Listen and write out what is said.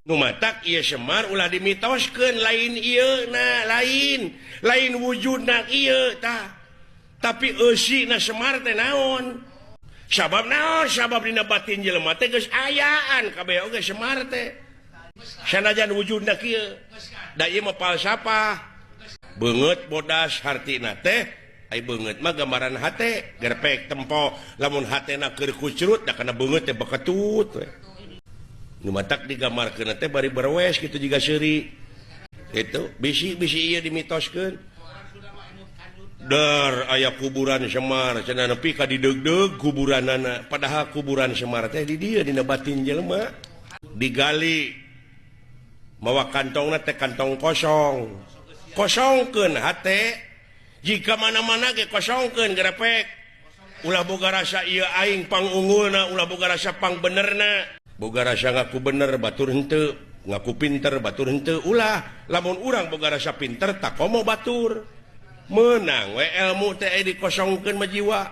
Nu matak ieu Semar ulah dimitoskeun, lain ieu na, lain lain wujudna ieu tah, tapi eusi na Semar teh naon. Sabab naon? Sabab dina batin jelema teh geus ayaan kabeh oge Semar teh, sanajan wujudna kieu. Da ieu mah falsafah beungeut bodas, hartina teh ai beungeut mah gambaran hate gerpek tempo. Lamun hatena keur kucrut, da kana beungeut teh beketut we. Nu matak digambarkeun teh bari berwes gitu, jiga seuri itu. Bisi bisi ieu dimitoskeun, dar aya kuburan Semar cenah, nepi ka dideugdeug kuburanana, padahal kuburan Semar teh di dieu, dina batin jelema. Digali mawa kantongna teh kantong kosong. Kosongkeun hate, jika mana-mana ge kosongkeun gerepek. Ulah boga rasa ieu aing pangunggulna, ulah boga rasa pang benerna. Boga rasa ngaku bener batur henteu, ngaku pinter batur henteu, ulah. Lamun urang boga rasa pinter, tak komo batur, menang we ilmu teh dikosongkeun mah jiwa.